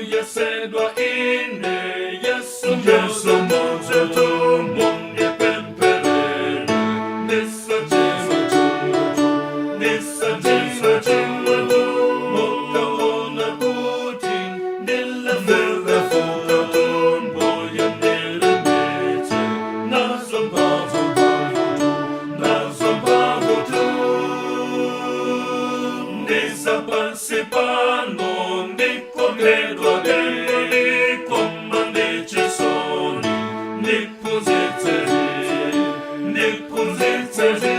Ndoyesedwa ine, Yesu Yesu mudzetu, mundipempherere. Ndisachimwa, mukaona kuti ndilefuka, Mbuye ndilimbitse nazo mphamvu, nazo mphamvu tu. Ndizapansi pano ndikondedwa, koma ndichisoni. Ndiphunzitseni, ndiphunzitseni,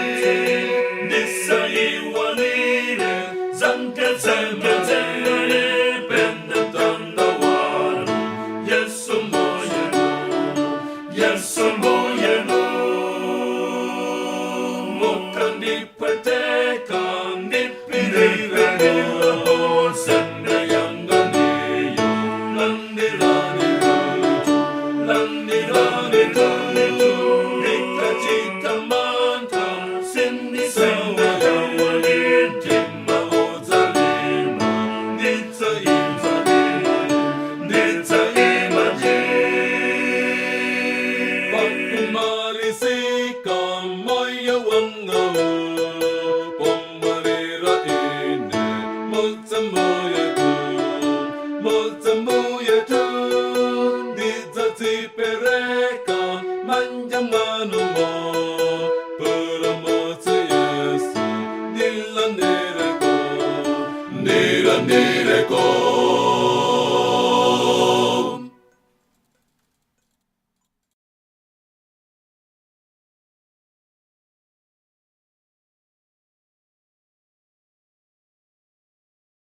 ndisayiwalire za m'Getsemane pene mtanda wanu. Yesu Mbuyenu, Yesu Mbuyenu. Mukandipweteka ndipirire, nsembe yanga ndiyo, landirani, landirani. Ndikachita mantha, sindisowa, mtima udzalimba, ndidzaimba, ndidzaimba. Pakumalizika moyo wanga, pomalira ine, mudza mudza mbuyetu, ndidzadzipereka m'manja mwanumo. Mpulumutsi Yesu, ndilandireko, ndilandireko.